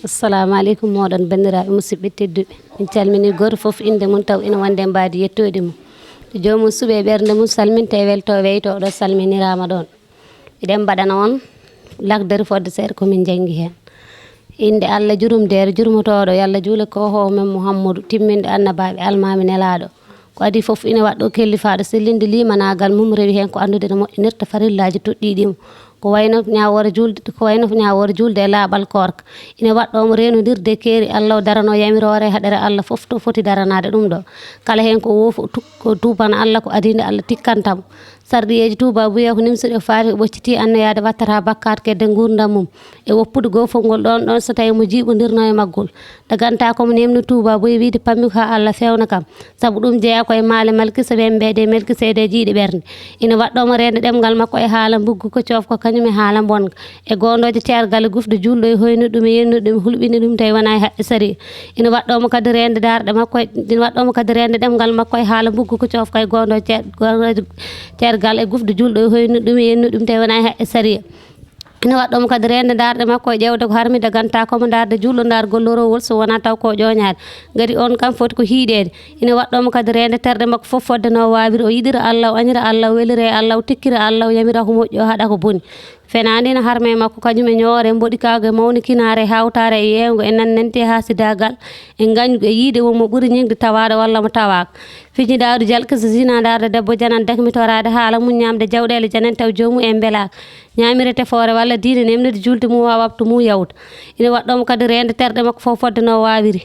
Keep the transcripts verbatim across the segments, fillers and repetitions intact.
Assalamu aleykum moɗon banndiraaɓe musidɓe tedduɓe. Min calmini gooto fof innde mum taw ina wonde mbaadi yettoyde mum. Joomum suɓe ɓernde mum salminte e welto weyto ɗo salminiraama ɗoon. Miɗen mbaɗana on lakdere fodde seeɗa ko min njanngi heen. Innde Allah jurumdeere jurmotooɗo yo Allah juule ko ho men Muhammadu timminɗo annabaaɓe almaami nelaaɗo. Ko adii fof ina waɗɗo kellifaaɗo sellinde limanaagal mum rewi heen ko anndude no moƴƴinirta farillaaji toɗɗiiɗi mum. Ko wayno ñaawoore juulde ko wayno ñaawoore juulde e laaɓal koorka. Ina waɗɗo mo reenondirde keeri Allah o darano yamiroore e haɗere Allah fof to foti daranaade ɗum ɗo. Kala heen ko woofo ko tuubana Allah ko adii nde Allah tikkanta mo. Sarɗiyeeji tuubaabuya ko nimsuɗi o faati o ɓocciti annoyaade wattata bakkaat kedde nguurndam mum e woppude goofol ngol ɗoon ɗoon so tawi mo jiiɓondirno e maggol. Daganta ko mo nemno tuubaabuya wiyde pammi ko haa Allah feewna kam. Sabu ɗum jeyaa ko e maale malkisa ɓe mbeede malkisa e de jiiɗe ɓernde. Ina waɗɗo mo reende ɗemngal makko e haala mbuggu ko coofko kañum e haala mbonka. E goondooje teergal e gufde juulɗo e hoynude ɗum e yennude ɗum e hulɓinde ɗum tawi wonaa e haqqe sariya. Ina waɗɗo mo kadi reende daarɗe makko e ina waɗɗo mo kadi reende ɗemngal makko e haala mbuggu ko coofka e goondooje teergal e gufde juulɗo e hoynude ɗum e yennude ɗum tawi wonaa e haqqe sariya. Ina waɗɗo mo kadi reende daarɗe makko e ƴeewde ko harmi daganta ko mo daarde juulɗo daargol lorowol so wonaa taw ko ƴooñaade. Ngati on kam foti ko hiiɗeede. Ina waɗɗo mo kadi reende terɗe makko fof fodde no waawiri o yiɗira Allah o añira Allah o welira e Allah o tikkira Allah o yamira ko moƴƴi o haɗa ko boni. Fenaande ina harma e makko kañum e ñoore mboɗikaago e mawnikinaare e hawtaare e yeeyngo e nannante e haasidaagal e ngañgu e yiide won mo ɓuri ñiŋde tawaaɗo walla mo tawaaka. Fiñidaadu jalka so zina daarde debbo janan dakmitoraade haala mum ñaamde jawɗeele janen taw joomum en mbelaaka. Ñaamire tefoore walla diine nemnude juulde mum haa waptu mum yawta. Ina waɗɗo mo kadi reende terɗe makko fof fodde no waawiri.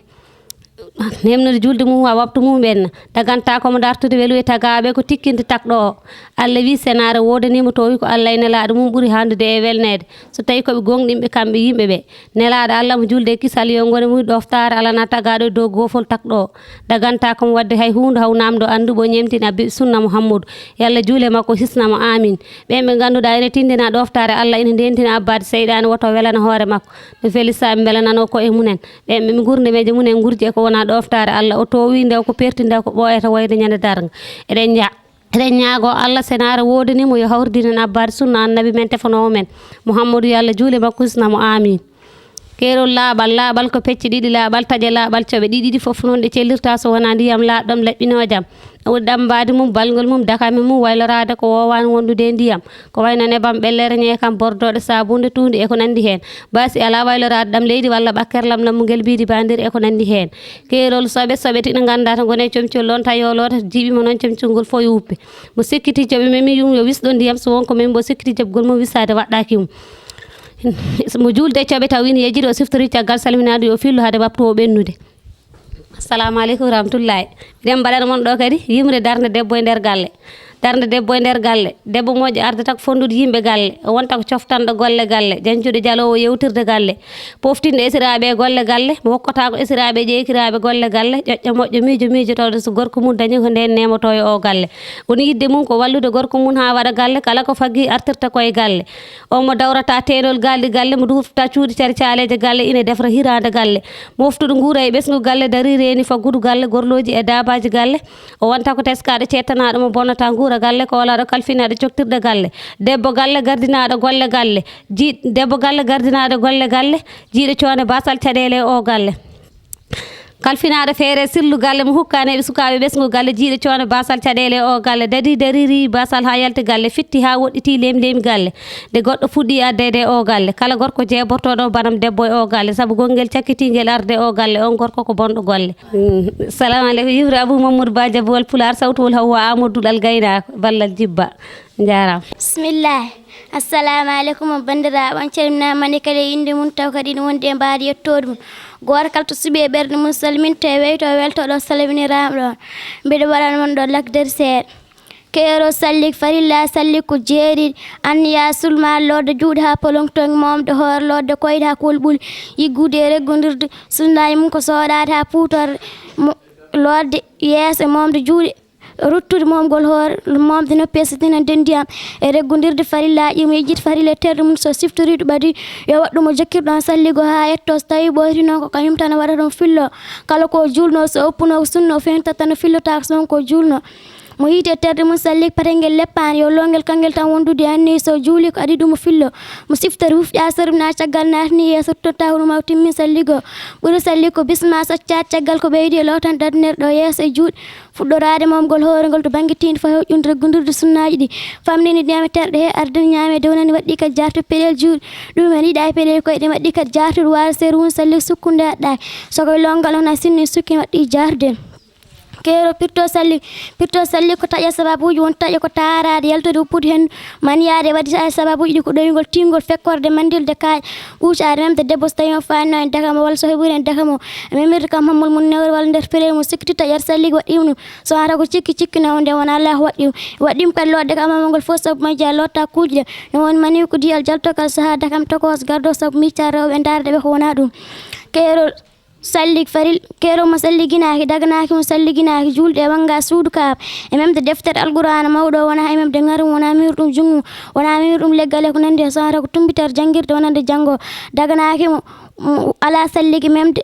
Nemnude juulde mum haa waptu mum ɓenna. Daganta ko mo dartude welu e tagaaɓe ko tikkinde takɗo o. Allah wi senaare woodaniimo toowi ko Allah e nelaaɗo mum ɓuri hanndude e welneede. So tawi ko ɓe gooŋɗinɓe kamɓe yimɓe ɓe. Nelaaɗo Allah mo juulde e kisal yo ngone mum ɗoftaare alana tagaaɗo e dow goofol takɗo o. Daganta ko mo waɗde hay huunde haw naamdo annduɓe o ñemtina ɓe sunna Muhammadu. Yo Allah juule makko hisna mo. Amin. Ɓen ɓe ngannduɗaa ene tindina ɗoftaare Allah ene ndentina abbaade seyɗaane woto welana hoore makko. No feli saɓe mbelanano ko e munen. Ɓen ɓe ngurndemeeje munen ngurji e ko wona ɗoftaare Allah o toowi nde ko perti nde ko ɓooyata wayde ñande darnga. Eɗen ña eɗen ñaago Allah senaare woodani mo yo hawridinen abbaade sunna annabi men tefanoowo men Muhammadu yo Allah juule makko hisna mo. Amin. Keerol laaɓal laaɓal ko pecce ɗiɗi laaɓal taƴe laaɓal coɓe ɗiɗi ɗi fof noon ɗe cellirta so wonaa ndiyam laaɓɗam laɓɓinoojam. Ɗum woni ɗammbaade mum balngol mum dakame mum wayloraade ko woowaani wondude e ndiyam. Ko wayno nebam ɓellere ñeekam bordooɗe saabunde tuundi e ko nanndi heen. Baasi alaa wayloraade ɗam leydi walla ɓakker lamlam mu ngel mbiidi bandir e ko nanndi heen. Keerol soɓe soɓe tiɗo nganndaa to ngone comcol ɗoon tawi o loota jiiɓi mo noon comcol ngol fof yo wuppe. Mo sikkiti coɓe memi yum yo wisɗo ndiyam so won ko memi mbo sikkiti jaɓgol mum wisaade waɗɗaaki mum. Mo juulde coɓe taw ina yejjiri o siftori caggal salminaade yo fillu hade waptu o ɓennude. Assalamu aleykum wa rahmatullahi. Miɗen mbaɗana mon ɗo kadi yimre darnde debbo e nder galle. Darnde debbo e nder galle debbo moƴƴo ardata ko fonndude yimɓe galle o wonta ko coftanɗo golle galle jancuɗo jaloowo yewtirde galle. Poftinɗo esiraaɓe e golle galle mo hokkata ko esiraaɓe e ƴeekiraaɓe golle galle ƴoƴƴo moƴƴo miijo miijotooɗo so gorko mum dañi ko ndeen nemoto e o galle. Woni yidde mum ko wallude gorko mum haa waɗa galle kala ko faggi artirta ko e galle. On mo dawrata teenol gaalɗi galle mo duftata cuuɗi cari caaleeje galle ina defra hiraande galle. Moftuɗo nguura e ɓesngu galle darii reeni faggudu galle gorlooji e daabaaji galle. O wonta ko teskaaɗo ceettanaaɗo mo bonnata nguura galle koolaaɗo kalfinaaɗo coktirɗe galle. Debbo galle gardinaaɗo golle galle. Ji debbo galle gardinaaɗo golle galle. Jiiɗo coone baasal caɗeele e o galle. Kalfinaaɗo feere sirlu galle mo hukkaneeɓe sukaaɓe ɓesngu galle jiiɗo coono baasal caɗeele e o galle dadi dariri baasal haa yalti galle fitti haa woɗɗiti lemlemi galle. Nde goɗɗo fuɗɗi addeede e o galle kala gorko jeebortooɗo banam debbo e o galle sabu gonngel cakkitingel arde o galle on gorko ko bonɗo golle. Salamu aleykum yimre abou mamadou ba jabuwal pulaar sawtuwol hawwa amadou duɗal gaynaako ballal jibba. Njaaraama. Bismillahi. Assalamu aleykum on banndiraaɓe on calminaama ni kala e innde mum taw kadi ina wondi e mbaadi yettoode mum. Gooto kala to suɓi e ɓernde mum salminto e weyto e welto ɗo salminiraama ɗoon. Mbiɗo waɗana mon ɗo lakdere seeɗa. Keerol sallik farilla sallik ko jeeɗiɗi. Anniya sulma loodde juuɗe haa polongtoŋ moomde hoore loodde koyɗe haa kolɓuli yiggude e reggondirde sunnaji mum ko sooɗaade haa puutorde loodde yeeso e moomde juuɗe. Ruttude moomgol hoore moomde noppi e sittinande ndiyam e reggondirde farillaaji mum e yiɗde farilla e terɗe mum so siftoriiɗo ɓadii yo waɗ ɗum o jokkirɗo on salligo haa yetto so tawii ɓooytii noon ko kañum tan waɗata ɗum fillo kala ko juulnoo so oppunoo ko sunna o fewntata no fillotaako so won ko juulnoo. Mo yiite terɗe mum sallik patengel leppaani, yo longel kangel tan wondude anniyi, so juuli ko adi ɗum o fillo. Mo siftori hufƴa sormina caggal naatni yeeso totta hono ma o timmin salligo. Ɓuri sallik ko bisma saccaat caggal ko ɓeydi e lootan ɗaɗnerɗo yeeso e juuɗe. Fuɗɗoraade mawgol hoorengol to bannge tiinde fo hewƴunde reggundirde sunnaaji ɗi. Famɗini ndiyam e terɗe he ardini ñaame downani waɗɗi kadi jaartu peɗel juuɗe. Ɗum en yiɗa e peɗel koyɗe waɗɗi kadi jaartude waade seru won sallik sukkunde aɗɗaaki. So koye longal on a sinni sukki waɗɗi jaarde. Keero pirto salli, pirto salli ko taƴa sababuuji won taƴa ko taaraade yaltude uppude heen maniyaade waɗi taƴa sababuuji ɗi ko ɗoyngol tingol fekkorde mandilde kaaƴ ɓuucaade memde debbo so tawi on faanino en dakamo walla so heɓuri en dakamo e memirde kam hammol mum newre walla nder pelel mum sikkiti taƴat salli waɗi ɗum so ara ko cikki cikki nawo nde wona Allah waɗi ɗum waɗi ɗum kadi lodde kam hammol ngol fof sabu majji a lotta kuuji ɗe no woni mani ko diyal jalto kala saha dakam tokos gardo sabu micca rewɓe ndaarde ɓe ko wona ɗum keero Sallig faril keerol mo salliginaaki daganaaki mo salliginaaki juulde e wannga suudu kaaba e memde deftere alqur'aana mawɗo o wonaa e memde ŋarum wonaa miwir ɗum junngo wonaa miwir ɗum leggal e ko nanndi e so wonata ko tumbitere janngirde wonande janngo daganaaki mo mo alaa salligi memde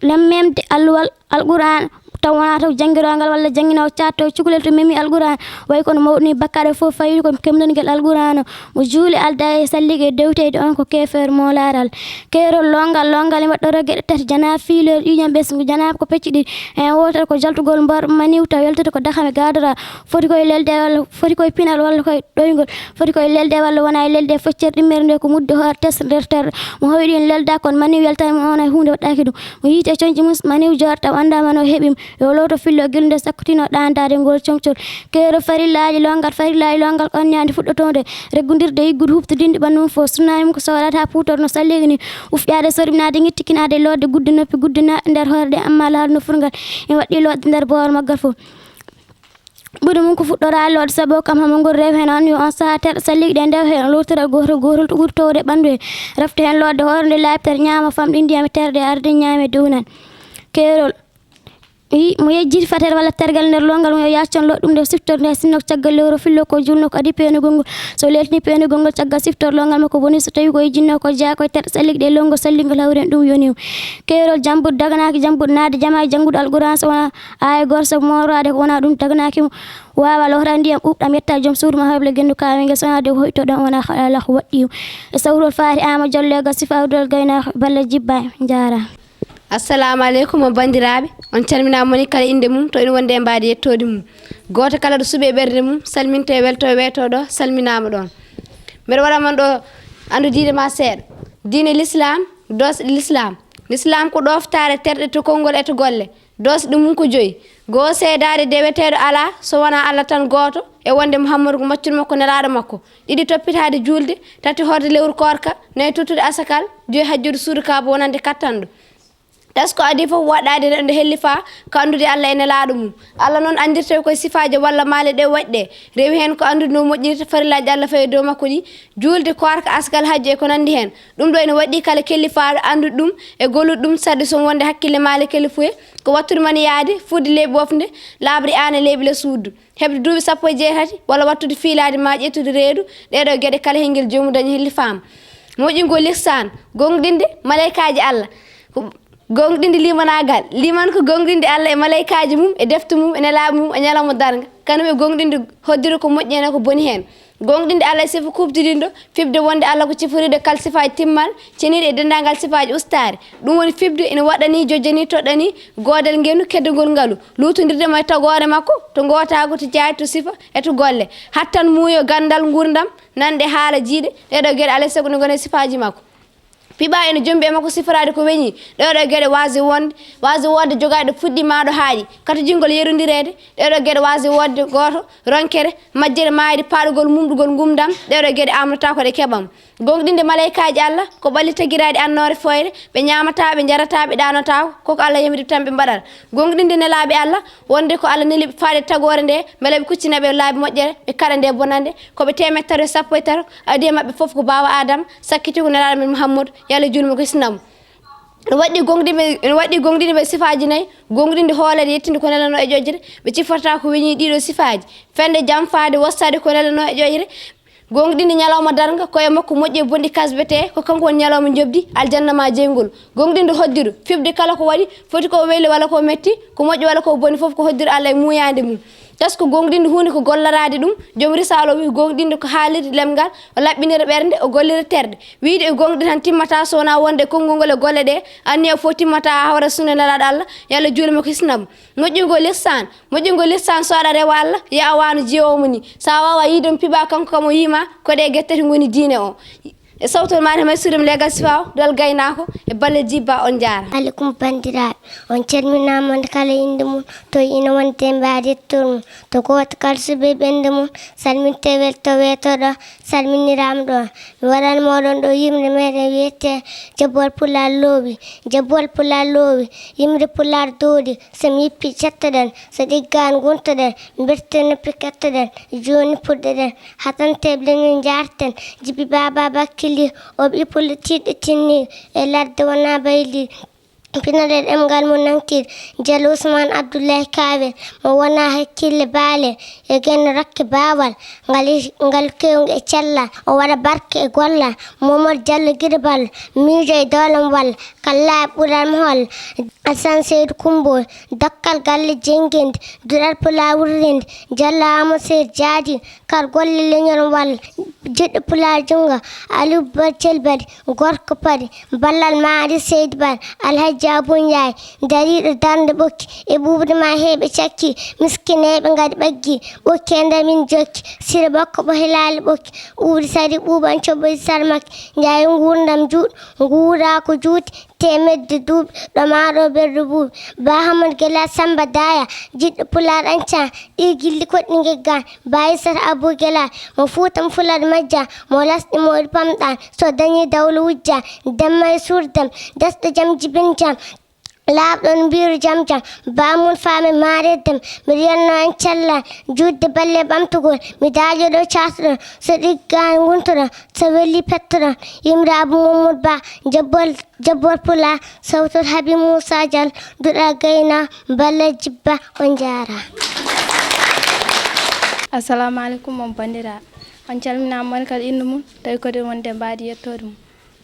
lem memde alluwal alqur'aana taw wonaa taw janngiroongal walla jannginoowo caatto cukalel to memi alqur'aana wayi kono mawɗo ni bakkaɗo fof fayidu ko kemdongel alqur'aana mo juuli alda e sallige dewteyde on ko keefeer moolaare Allah keerol longal longal e waɗɗoro geɗe tati janaaba fiiloor ƴiiƴam ɓesngu janaaba ko pecci ɗiɗi heen wootere ko jaltugol mboor maniw taw yaltude ko dakam e gaadora foti koye lelde walla foti koye pinal walla koye ɗoyngol foti koye lelde walla wona e lelde e feccere ɗimmere nde ko mudde hoore test nder terɗe mo hoyɗi en lelda kono maniw yaltani mo on hay huunde waɗɗaki ɗum mo yiite coñƴi mum maniw joorta o annda mano heɓim yo lowto fillo gilnde sakkotino ɗaandaade ngol comcol keero farillaaji longal farillaaji longal ɓanniyaande fuɗɗotoonde reggondirde yiggude huɓtodinde ɓanndu mum fof sunnaani mum ko sowlaade haa puutorno salliga ni ufƴaade sorminaade ŋittikinaade loodde gudde noppi gudde naatɗe nder hoore ɗe amma laal nofurgal ina waɗɗi loodde nder booro maggal fof ɓuri mum ko fuɗɗoraade loodde sabu kam hamo ngol rew heen on yo on sahaa terɗe salliga ɗe ndew heen lowtoral gootol gootol to ɓuri towde ɓanndu he refta heen loodde hoore nde laaɓtere ñaama famɗi ndiyam e terɗe arde ñaame downani keerol i mo yejjiti fatere walla tergal nder longal mum yo yaccon loɗɗum nde siftorde he sinno ko caggal lewru fillo ko julno ko adi peenugol ngol so leltini peenugol ngol caggal siftor longal makko boni so tawi ko yejjinno ko jeya koye terɗe salliga ɗe longol salligol hawri en ɗum yoni o keerol jambuɗo daganaaki jambuɗo naade jama e janngude alquran so wona aya goto sabu moorade ko wona ɗum daganaaki mo wawa lowta ndiyam ɓuuɓɗam yetta joom suudu ma heble genndu kawingel so wona de ko hoyto ɗon wona haɗa ala ko waɗɗi o e sawrol faati ama jollegal sifa awdol gaynako balla jibba jaara Assalamu aleykum on banndiraaɓe, on calminaama moni kala innde mum to ina wonde e mbaadi yettoode mum. Gooto kala ɗo suɓi e ɓernde mum salminto e welto e weeto ɗo salminaama ɗoon. Mbeɗa waɗa mon ɗo anndu diine ma seeɗa. Diine Lislaam, doosɗe Lislaam. Lislaam ko ɗooftaare terɗe to konngol e to golle. Doosɗe mum ko joyi. Goo seedaade deweteeɗo alaa so wonaa Alla tan gooto e wonde Muhammadu ko maccuɗo makko nelaaɗo makko. Ɗiɗi toppitaade juulde, tati hoorde lewru koorka, nayi tottude asakal, joyi hajjude suudu kaaba wonande kattanɗo. Tasko adii fof waɗɗaade neɗɗo nde hellifaa ko anndude Alla e Nelaaɗo mum. Alla noon anndirtee ko e sifaaji walla maale ɗe waɗi ɗe, rewi heen ko anndude no moƴƴirta farillaaji Alla fayi e dow makko ɗi, juulde, koorka, asgal, hajju e ko nanndi heen. Ɗum ɗo ene waɗɗii kala kellifaaɗo anndude ɗum e gollude ɗum sarɗi so wonde hakkille maale kellifuye ko waɗtude maniyaade, fuɗde leeɓi wofde, laaɓri aane leeɓi la suuddu. Heɓde duuɓi sappo e jeetati walla waɗtude fiilaade maa ƴettude reedu, ɗee ɗoo geɗe kala heen ngel joomum dañi hellifaama. Moƴƴingol lihsaan, goongɗinde maleykaaji Alla, goongɗinde liimanaagal, liimaan ko goongɗinde Alla e maleykaaji mum e defte mum e nelaaɓe mum e ñalawma darnga, kanum e goongɗinde hoddiro ko moƴƴi heen e ko boni heen. Goongɗinde Alla e sifa kuuɓtidinɗo, fiɓde wonde Alla ko ciforiiɗo kala sifaaji timmal, ceniiɗo e denndaangal sifaaji ustaare. Ɗum woni fiɓde ina waɗɗanii, jojjanii, toɗɗanii goodal ngenndu keddagol ngalu, luutondirde mo e tagoore makko, to ngootaagu, to jaayti, to sifa e to golle. Hattan muuyo, ganndal, nguurndam, nanɗe, haala, jiyɗe, ɗee ɗoo geɗe alaa e sago ina ngona e sifaaji makko. Piɓaa ina jommbi e makko siforaade ko weñii, ɗee ɗoo geɗe waasi wonde, waasi woodde jogaade ɗo fuɗɗii maa ɗo haaɗi, katojingol yerondireede, ɗee ɗoo geɗe waasi woodde gooto, ronkere, majjere, maayde, paaɗugol, mumɗugol, ngumndam, ɗee ɗoo geɗe aamnotaako ɗe keɓam. Goongɗinde maleykaaji Alla ko ɓalli tagiraaɗi annoore fooyre, ɓe ñaamataa, ɓe njarataa, ɓe ɗaanotaako, ko ko Alla yamiri tan ɓe mbaɗata. Goongɗinde nelaaɓe Alla, wonde ko Alla neli ɓe faade e tagoore nde, mbele ɓe kuccina ɓe laabi moƴƴere, ɓe kaɗa nde bonannde, ko ɓe teemedde tato e sappo e tato, adii e maɓɓe fof ko baaba Aadama, sakkiti ko nelaaɗo men Muhammadu, yo Alla juul mo ko hisna mo. No waɗɗii goongɗinɓe, no waɗɗii goongɗinɓe sifaaji nayi, goongɗinde hoolaade yettinde ko nelanoo e ƴoƴre, ɓe cifortaa ko weñii ɗii ɗoo sifaaji, fende, jamfaade, wossaade ko nelanoo e ƴoƴre, Goongɗinde ñalawma darnga, ko e makko moƴƴi e bonɗi kasbetee, ko kanko woni ñalawma njoɓdi, aljanna maa jeyngol. Goongɗinde hoddiro, fiɓde kala ko waɗi, foti ko weli walla ko metti, ko moƴƴi walla ko boni fof ko hoddiro Alla e muuyaande mum. Tasko gooŋɗinde huunde ko golloraade ɗum. Joom risala o wiyi gooŋɗinde ko haalirde lemgal, o laɓɓinira ɓernde, o gollira terɗe. Wiyde e gooŋɗi tan timmata so wonaa wonde e konngol ngol e golle ɗe, anniya fof timmata haa hawra sunna Nelaaɗo Allah, yo Allah juulmo ko hisna mo. Moƴƴingol lisaan, moƴƴingol lisaan so aɗa rewa Allah, yo a wano jeewo mo ni. So a waawaa yiyde mo piɓaa kanko kam o yii ma, ko ɗe gette tati ngoni diine o. E sawtol maɗa may suuɗum legal sifaw, dol gaynaako, e balle jibba, on jaara. Aleykum banndiraaɓe, on calminaama, on kala innde mum, to ina wonde mbaadi yettoor mum, to gooto kala suɓe ɓernde mum, salminte welto weetoɗo, salminiraama ɗo. Mi waɗan mooɗon ɗo yimre meɗen wiyetee Jabbol Pulaar Loowi. Jabbol Pulaar Loowi, yimre Pulaar dooɗi, so mi yippi cettoɗen, so ɗiggaan nguntoɗen, mbirte noppi kettoɗen, jooni puɗɗoɗen, hatanteeɓe leñol njaarten, jibi baaba bakkili, o ɓii pullo tiiɗɗo tinni, e ladde wonaa bayli. Pinal e ɗemngal mum nankiiɗo, Jal Usmaan Abdullahi Kaawe, mo wonaa hakkille baale, e geno rakke baawal, ngal, ngal kewnge e cellal, o waɗa barke e gollal, Momod Jallo Girbal, miijo e doolam walla, kala e ɓural mo holla, Alsan Seydu Kumboy, dokkal galle jenngeende, duɗal Pulaar wuurinde, Jallo Amadou Seydi Jaadi, kar golle leñol walla, jiɗɗo Pulaar junngo, Aliou Ba Celbari, gorko paɗi, ballal Maari Seydi Bar, Alhaji Abou Ndiaye, dariiɗo darnde ɓokki, e ɓuuɓri ma heɓe cakki, miskineeɓe ngari ɓaggi, ɓokki e nder min jokki, sira ɓokko ɓo hilaali ɓokki, ɓuuɓri sari ɓuuɓan coɓoyi sarmaki, Ndiaye nguurndam juuɗo, nguura ko juuti, teemedde duuɓi, ɗo maaɗo ɓerɗo buuɓi, Ba Hamad Gela Samba Daya, jiɗɗo Pulaar anca, ɗi gilli koɗɗi ngeggan, Ba Issata Abou Gela, mo Fuuta mo Fuladu majja, mo lasɗi moɗi pamɗan, so dañi dawlo wujja, demma e suurdam, desɗo jam jibin jam, laaɓɗo no mbiru jam jam, Ba mun faami maareddam, miɗo yetno en cella, juutde balle ɓamtugol, mi daaƴo ɗo caatuɗon, so ɗiggaan nguntoɗon, so weli pettoɗon, Yimraabu Mamadou Ba, jabbol, jabbol Pulaar, sawtol Habib Moussa Diallo, duɗal gayna, balla jibba, on jaara. Assalamu alaikum, on banndiraaɓe. On calminaama, mon kala innde mum, tawi ko ɗum wonde mbaadi yettoode mum.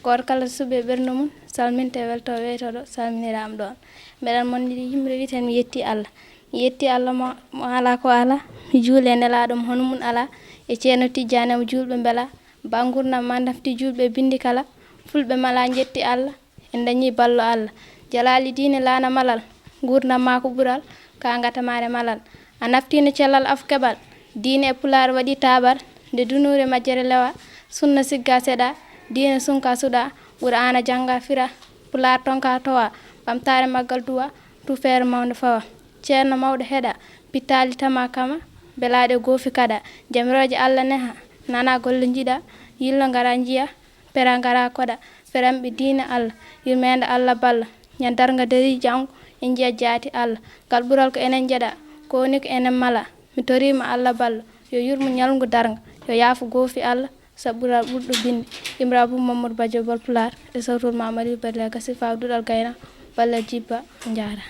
Gooto kala suɓe ɓernde mum, salminte, welto, weytoɗo, salminiraama ɗoon. Mbeɗa monniri yimre wiyeten mi yetti Allah. Mi yetti Allah mo, mo alaa ko alaa. Mi juuli e Nelaaɗo mo hono mum alaa. E Ceerno Tijjaani mo juulɓe mbelaa. Ba ngurndan ma nafti juulɓe binndi kala. Fulɓe malaa njetti Allah. En dañii ballo Allah. Jalaali diine laana malal. Ngurndan ma ko ɓural. Ka ngatamaare malal. A naftiino cellal afo keɓal. Diine e Pulaar waɗi taabar. Nde dunuure majjere lewa. Sunna sigga seɗa. Diine sunka suɗa. Qur'aana jannga fira. Pulaar tonka towa. Ɓamtaare maggal duwa. Tufeere mawnde fawa. Ceerno mawɗo heɗa, pittaali tama kama, belaaɗe goofi kaɗa, jamirooje Allah neha, nana golle njiɗa, yillo ngara njiya, pera ngara koɗa, peranɓe diine Allah, yurmeende Allah balla, ñande darnga darii janngo, en njiya jaati Allah, ngal ɓural ko enen njeɗa, ko woni ko enen mala, mi toriima Allah balla, yo yurmo ñalngu darnga, yo yaafo goofi Allah, saɓɓural ɓurɗo binndi, Imra Bou Mamadou Badio Bol Pulaar, e sawtol Mamadi Bari Lagasi, faw duɗal gayna, balla jibba, jaara.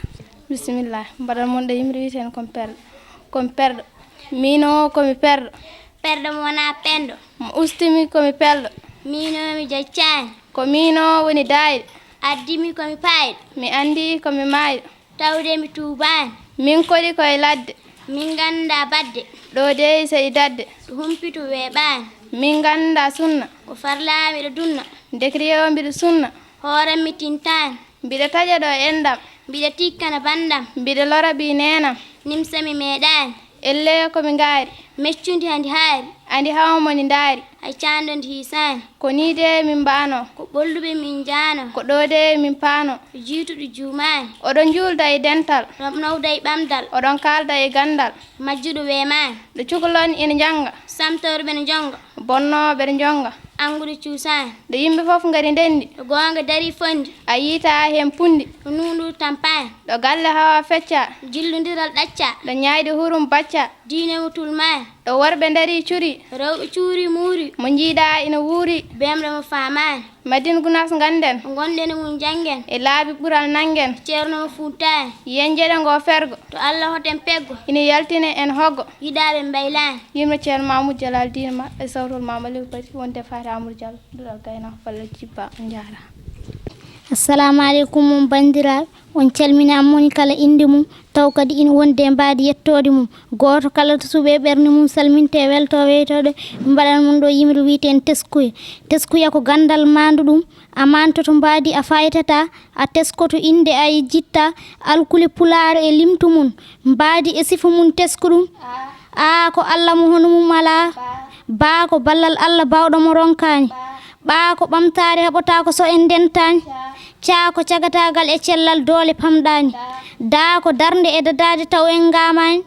Bisimilla, mbaɗal mon ɗo yimre wiyeten kon perɗo. Kon perɗo. Miino ko mi perɗo. Perɗo mo wonaa penɗo. Mo ustimi ko mi pelɗo. Miino mi jaccaani. Ko miino woni daayɗo. Addimi ko mi paayɗo. Mi anndi ko mi maayɗo. Tawde mi tuubaani. Min koɗi koye ladde. Min nganndaa baɗde. Ɗo dey so i dadde. So humpito weeɓaani. Min nganndaa sunna. Ko farlaa miɗo dunna. Ndekriye o mbiɗo sunna. Hoore mi tintaani. Mbiɗo taƴa ɗo enɗam. Mbiɗo tikkana banndam. Mbiɗo lora ɓii neenam. Nimsa mi meeɗaani. Elle ko mi ngaari. Meccundi handi haari. Andi hawa moni ndaari. Hay caando ndi hiisaani. Ko nii de min mbaano. Ko ɓolluɓe min njaano. Ko ɗo de min paano. Ko jiituɗo juumaani. Oɗon njuulda e dental. Ɗon nawda e ɓamdal. Oɗon kaalda e ganndal. Majjuɗo weemaani. Ɗo cukalon ina njannga. Samtooɓe ɓe no njonnga. Bonnooɓe ɓe no njonnga. Anngude cuusaani. Ɗo yimɓe fof ngari ndenndi. Ɗo goonga darii fonndi. A yiita heen punndi. Ɗo nuunɗuuru tampaani. Ɗo galle hawa fecca. Jillondiral ɗacca. Ɗo ñaayɗo hurum bacca. Diine mo tulmaani. Ɗo worɓe ndarii curi. Rewɓe cuuri muuri. Mo njiiɗaa ina wuuri. Beemɗo mo faamaani. Madina Gunaas ngannden. Ngonɗen e mum njanngen. E laabi ɓural nanngen. Ceerno mo fuutaani. Yen njeɗe ngo fergo. To Allah hoten peggo. Ina yaltine en hoggo. Yiɗaaɓe mbaylaani. Yimre Ceerno Mamoudou Jalal Diine ma e sawtol Mama Aliou Bari wonde faati Amadou Diallo. Duɗal gayna balla jibba, on njaara. Assalamu aleykum, mon banndiraaɓe. On calminaama, moni kala innde mum, taw kadi ina wondi e mbaadi yettoode mum. Gooto kala to suɓe ɓernde mum salminte, welto weytoɗo. Mbaɗan mon ɗo yimre wiyeten teskuya. Teskuya ko ganndal maandu ɗum. A maantoto mbaadi, a faytata, a teskoto innde, a yejjitta alkule pulaar e limtu mum. Mbaadi e sifa mum tesku ɗum. A ko Allah mo hono mum alaa. Ba ko ballal Allah baawɗo mo ronkaani. Ɓa ko ɓamtaare haɓotaako so en ndentaani. Ca ko cagataagal e cellal doole pamɗaani. Da ko darnde e dadaade taw en ngaamaani.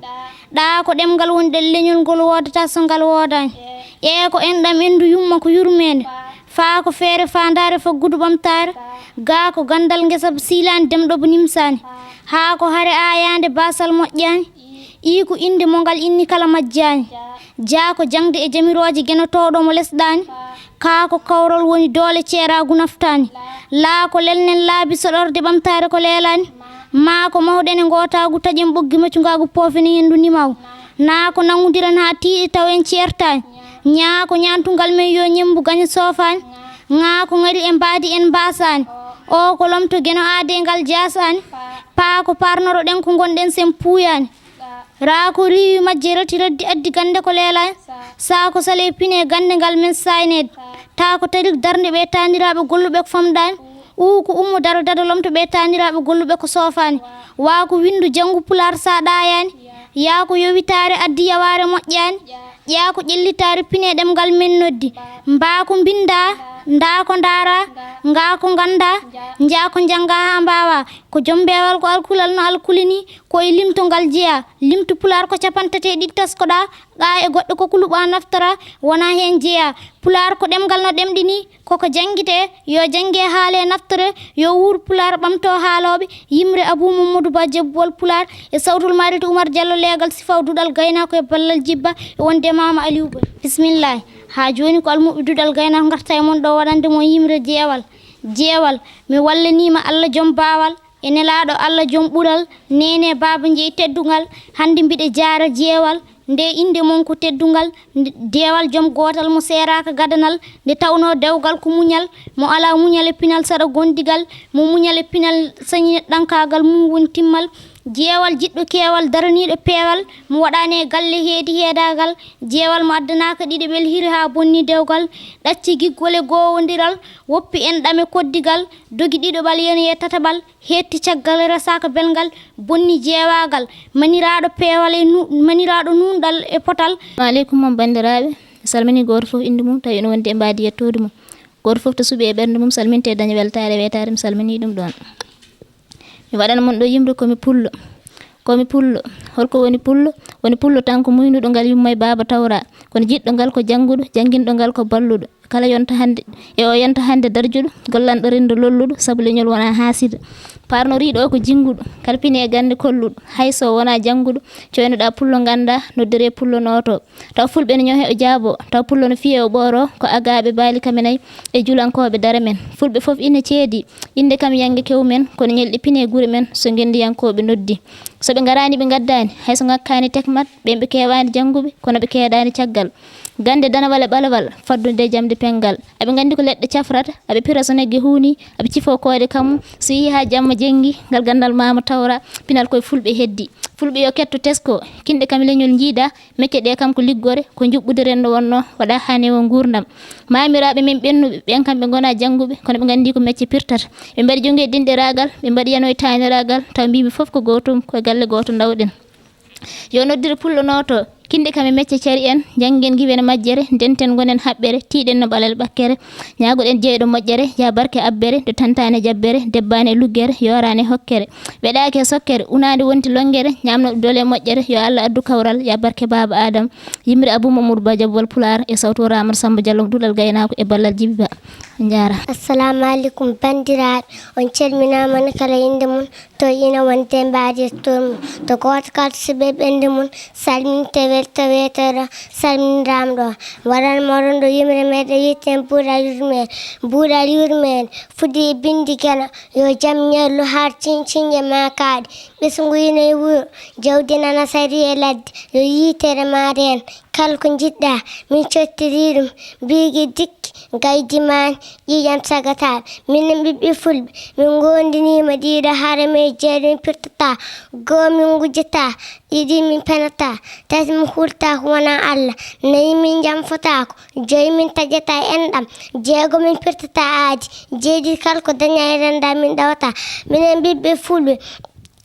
Ɗa ko ɗemngal woni ɗen leñol ngol woodata so ngal woodaani. E ko enɗam enndu yumma ko yurmeende. Faa ko feere faandaare faggudu ɓamtaare. Gaa ko ganndal ngesa siilaani demɗo bo nimsaani. Haa ko hare aayaande baasal moƴƴaani. Ii ko innde mo ngal inni kala majjaani. Jaa ko jaŋde e jamirooje genotooɗo mo lesɗaani. Kaa ko kawral woni doole ceeraagu naftaani. Laa ko lelnen laabi soɗorde ɓamtaare ko leelaani. Maa ko mawɗen e ngootaagu taƴen ɓoggi macungaagu poofen e henndu nimaw. Naa ko nanngondiren haa tiiɗi taw en ceertaani. Ñaa ko ñaantungal men yo ñemmbu gaño soofaani. Ŋaa ko ŋari e mbaadi en mbaasaani. Oo ko lomto geno aadee ngal jaasaani. Paa ko parnoroɗen ko ngonɗen sen puuyaani. Raa ko riiwi majje reti reddi addi gannde ko leelaani. Saa ko salee pine gannde ngal men saayneede. Taa ko tarik darnde ɓe taaniraaɓe golluɓe ko famɗaani. Uu ko ummo daro dado lomto ɓe taaniraaɓe golluɓe ko soofaani. Waa ko winndu janngu pulaar sa ɗaayaani. Yaa ko yowitaare addi yawaare moƴƴaani. Ƴaa ko ƴellitaare pine ɗemngal men noddi. Mbaa ko mbinndaa, ndaa ko ndaaraa, ngaa ko nganndaa, njaa ko njanngaa haa mbaawaa. Ko jom mbeewal ko alkulal no alkuli nii, ko e limto ngal jeyaa. Limtu pulaar ko capantate e ɗiɗi taskoɗaa, ɓaa e goɗɗo ko kuluɓaa naftoraa, wonaa heen jeyaa. Pulaar ko ɗemngal no ɗemɗi nii, koko janngitee, yo jannge haale naftore, yo wuur pulaar ɓamto haalooɓe, yimre Abuu Mamadou Ba jebbuwal pulaar, e sawtul Maritu Umar Jallo leegal sifaw duɗal gaynaako e ballal jibba, e wonde Maama Aliw Ba. Bismillaahi. Haa jooni ko almuɓɓe duɗal gaynaako ngarta e mon ɗo waɗande mon yimre jeewal. Jeewal, mi wallaniima Alla jom baawal, e nelaaɗo Alla jom ɓural, neene baaba njeyi teddungal, hannde mbiɗa jaara jeewal, nde innde mon ko teddungal, nde, deewal jom gootal mo seeraaka gadanal, nde tawnoo dewgal ko muñal, mo alaa muñal e pinal saɗa gondigal, mo muñal e pinal sañi neɗɗankaagal mum woni timmal, jeewal jiɗɗo keewal daraniiɗo peewal, mo waɗaani e galle heedi heedaagal, jeewal mo addanaaka ɗiɗaɓel hiri haa bonni dewgal, ɗacci giggol e goowondiral, woppi enɗam e koddigal, dogi ɗiɗaɓal yoni e tataɓal, heetti caggal resaaka belngal, bonni jeewaagal, maniraaɗo peewal e nu-, maniraaɗo nuunɗal e potal. Assalamu aleykum, mon banndiraaɓe. Mi salminii gooto fof innde mum, tawi ina wondi e mbaadi yettoode mum. Gooto fof to suɓi e ɓernde mum, salminte e daña weltaare e weetaare, mi salminii ɗum ɗoon. Mi waɗana mon ɗo yimre ko mi pullo. Ko mi pullo. Holko woni pullo? Woni pullo tan ko muynuɗo ngal yumma e baaba tawra. Kono jiɗɗo ngal ko jannguɗo, jannginɗo ngal ko balluɗo. Kala yonta hannde, e o yonta hannde darjuɗo, gollanɗo renndo lolluɗo, sabu leñol wona haasida. Parnoriiɗo o ko jinnguɗo, kala pine e gannde kolluɗo, hay so wona jannguɗo, coynoɗa pullo ngannda, noddire pullo nooto. Taw fulɓe no ñohe o jaabo, taw pullo no fiye o ɓooro, ko agaaɓe baali kaminay e julankooɓe dara men. Fulɓe fof ina ceedi, innde kam yannge kew men, kono ñelɗi pine gure men, so ngenndiyankooɓe noddi. So ɓe ngaraani, ɓe ngaddaani, hay so ngakkaani tekmat, ɓen ɓe keewaani jannguɓe, kono ɓe keedaani caggal. Gannde danawal e ɓalawal, faddude e jamde penngal. Aɓe nganndi ko leɗɗe cafrata, aɓe pira so nagge huuni, aɓe cifoo koode kammu. So yehii haa jamma jenngi, ngal ganndal maama tawra, pinal koye fulɓe heddi. Fulɓe yo ketto tesko, kinɗe kam leñol njiida, mecce ɗe kam ko liggore, ko njuɓɓude renndo wonno, waɗa haa newo nguurndam. Maamiraaɓe men ɓennuɓe, ɓen kam ɓe ngonaa jannguɓe, kono ɓe nganndi ko mecce pirtata. Ɓe mbaɗi jonnge dinɗiraagal, ɓe mbaɗi yano e taaniraagal, taw mbiimi fof ko gootum, ko e galle gooto ndawɗen. Yo noddir pullo nooto, kinɗe kam e mecce cari en, janngen ngiwen majjere, ndenten ngonen haɓɓere, tiiɗen no ɓalal ɓakkere, ñaagoɗen jeyɗo moƴƴere, ya barke abbere, nde tantaane jabbere, debbaane luggere, yooraane hokkere, weɗaake sokkere, unaande wonti lonngere, ñaamnooɗo doole moƴƴere, yo Allah addu kawral, ya barke baaba Adam, yimre Abou Mamoudou Ba Jabbal Pulaar, e sawto Ramata Samba Diallo, duɗal gaynaako e ballal Jibi Ba. On njaaraama. Assalamu aleykum, banndiraaɓe. On calminaama ne kala innde mum, to ina wonde mbaadi e toon mum. To gooto kala to suɓe ɓernde mum, salminte welto weetoro, salminiraama ɗo. Waɗan moɗon ɗo yimre meɗen wiyeten Buuɗal Yurmeen. Buuɗal Yurmeen, fuɗi e binndi geno, yo jam ñallu har ciñciñe maa kaaɗi. Ɓesngu ina e wuro, jawdi nana sari e ladde, yo yitere maa reen. Kala ko njiɗɗa, min cottiri ɗum. Biigi dikki, gaydi maani, ƴiiƴam sagataaɓe. Minen ɓiɓɓe fulɓe, min ngoondiniima ɗiɗo harame jeeɗi min pirtata. Goo min ngujjata, ɗiɗi min penata, tati min hulta ko wona Allah, nayi min jamfataako, joyi min taƴata enɗam, jeego min pirtata aadi, jeeɗiɗi kala ko daña e renda min ɗawata. Minen ɓiɓɓe fulɓe,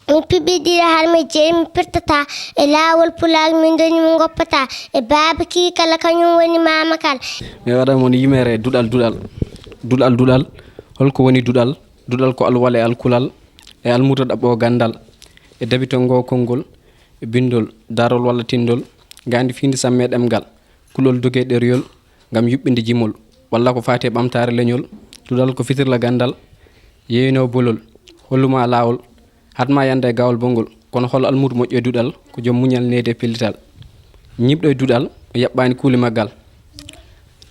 min piɓɓiɗiɗo harme jeeɗi min pirtata e laawol pulaar min doni min goppata e baaba kii kala kañum woni maama kala. Mi waɗa mon yimere duɗal duɗal. Duɗal duɗal. Holko woni duɗal? Duɗal ko alwal e alkulal e almuudo ɗaɓɓo gandal e dabitongo konngol e bindol, darol walla tindol, gandi fiindi samme ɗemgal, kulol doge ɗeryol ngam yuɓɓinde jimol, walla ko faati e ɓamtaare leñol. Duɗal ko fitirla gandal, yeeyno bolol, holluma laawol, hatma yande e gawol bongol. Kono hol almuudo moƴƴo e duɗal? Ko joom muñal, needi e pellital. Ñiɓɗo e duɗal, o yaɓɓaani kuule maggal.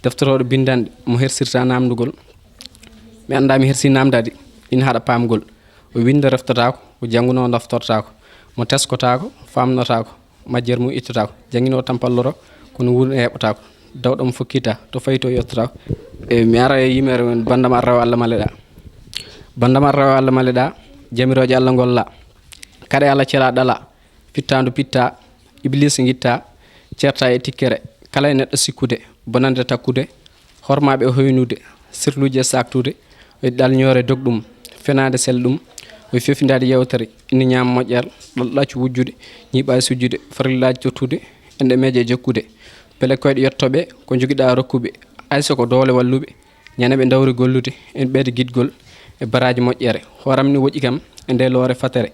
Deftorooɗo bindanɗe, mo hersirta namdugol. Mi anndaa mi hersi namdaade, ina haɗa paamgol. O winnda reftotaako, o janngunoo daftortaako, mo teskotaako, faamnotaako, majjere mum ittotaako, jannginoo tampalloro, kono wuurne heɓotaako, dawɗo mo fokkita, to fayi to yottotaako. E mi ara e yimere men, bandam arrawe Allah maleɗa. Bandam arrawe Allah maleɗa, jamirooje Allah ngolla. Kaɗe Allah cela ɗala, fittaandu pitta, Ibliisa ngitta, ceerta e tikkere, kala e neɗɗo sikkude, bonande takkude, hormaaɓe e hoynude, sirluuje e saaktude, o e ɗalñoore dogɗum, fenaande selɗum, o e fefindaade yewtere, ina ñaama moƴƴere, ɗal ɗaccu wujjude, ñiiɓa e sujjude, farillaaji tottude, enɗe meeje e jokkude, pele koyɗe yottoɓe, ko njogiɗa rokkuɓe, hay so ko doole walluɓe, ñande ɓe ndawri gollude, en ɓeyda giɗgol e baraaji moƴƴere. Hooram ni woƴƴi kam e nde loore fatere.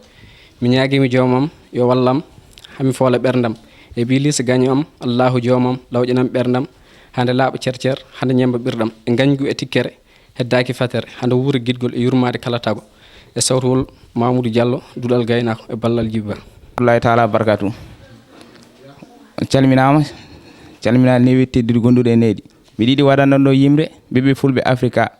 Mi ñaagii mi joomam yo wallam, hami foola ɓerndam. E Ibiliisa gaño am, Allaahu joomam, lawƴanam ɓerndam, hande laaɓa cercer, hande ñemba ɓirɗam. E ngañgu e tikkere, heddaaki fatere, hande wuura giɗgol e yurmaade kala tago. E sawtowol Mamoudou Diallo, duɗal gaynaako e ballal jibba. Abdoulaye Talla Barkatu. Calminaama, calminaali newi teddude gonduɗo e needi. Miɗo yiɗi waɗande ɗo yimre ɓiɓɓe fulɓe Afrika.